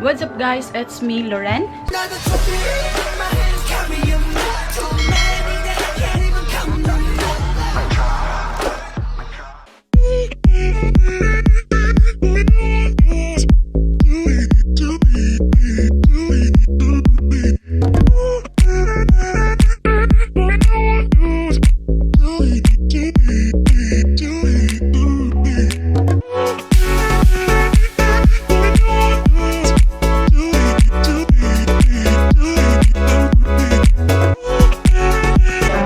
What's up, guys? It's me, Loren. Another trophy in my hand, carry 'em. Too many that I can't even count 'em.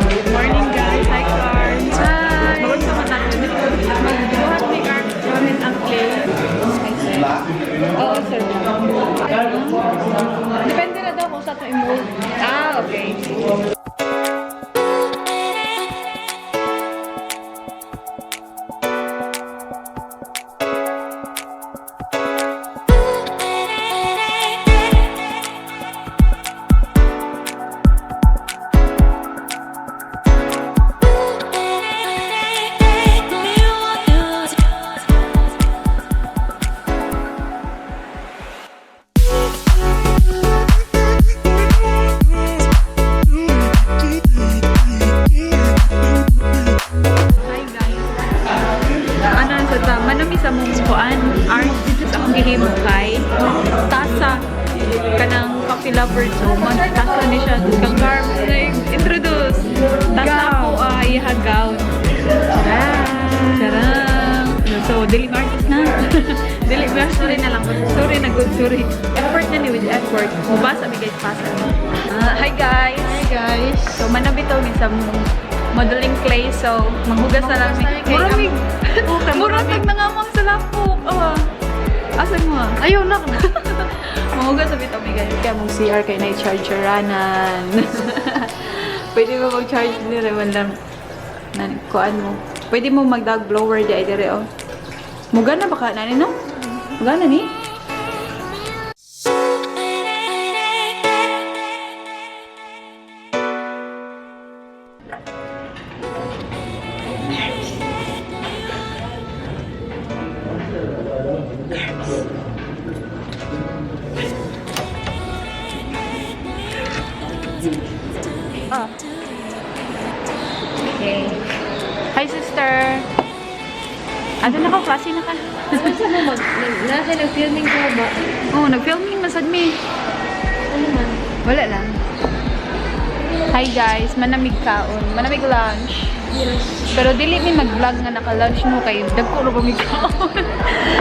Good morning, guys. Hi, Carms. Hi. Magbuhat ni Carms gamit ang clay. Oo, sir. Depende na daw kung sa ito i-mold. Ah, okay. Hi, guys. Ano sa ta? Manami sa mong kuan art dito sa akong gihimo kay tasa kanang coffee lover, so man tasa ni siya kang Carms na introduce tasa ako ay gown. Charang. So dili ma artist na. Dili ma, sorry na lang. Sorry na good, sorry. Effort na ni with effort. Mubasa mi, guys, pasa. Ah, hi, guys. Hi, guys. So manabitaw mi sa mong modeling clay, so manghugas na lang mi. Manghugas na mi kay Murag murag tag nangamang sa lapok. Oh. Asa mo? Ah? Ayaw na. Manghugas sa bitaw mi, guys. Kaya mong CR kay na chargeranan. Pwede mo mag-charge dire man lang nan kuan mo. Pwede mo mag-dog blower di ay dire oh. Mugana ba ka nani no? Mugana ni? Okay. Hi, sister. Ano na ka? Klase na ka. Ano mo mag nasa nag-filming ka ba? Oh, nag-filming man sad mi. Ano man? Wala lang. Hi, guys, manamig kaon, manamig lunch. Yes. Pero dili mi mag-vlog nga naka-lunch no kay dagko ra ba mi kaon.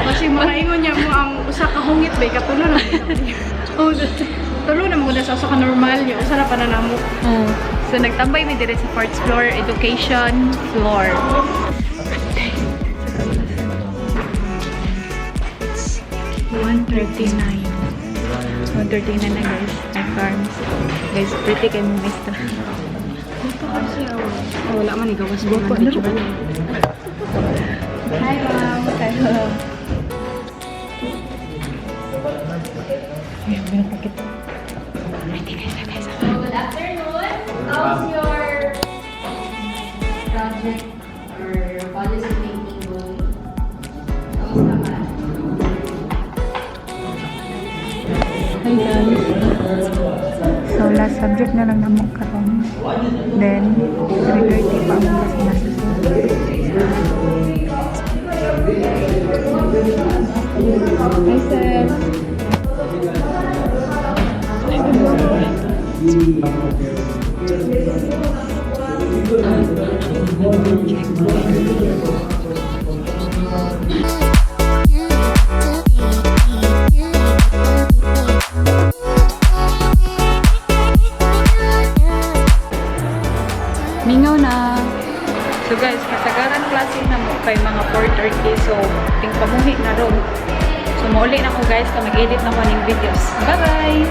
Kasi makaingon niya mo ang usa ka hungit ba katulo na. Oh, Tulo na mo sa usa ka normal niya, usa na pa na namo. Oh. So nagtambay mi dire sa fourth floor, education floor. It's 1:39. 1:39 na, guys. Hi, Farms. Guys, pretty kay mo maestra. Oh, wala man igawas mo. Guwapo, laro. Hi, ma'am. Hi, ma'am. Ay, binapakita. Ready, guys, guys. Good afternoon. How's your project or your policy making going? Kamusta ba? Hi, guys. So last subject na lang namo karon. Then 3:30 pa ang kasi nasa. Hi, sir. Mingaw na. So guys, kasagaran klase na mo kay mga 4:30, so ting pamuhi na ron. So mauli na ko, guys, ka mag-edit na ko ning videos. Bye-bye!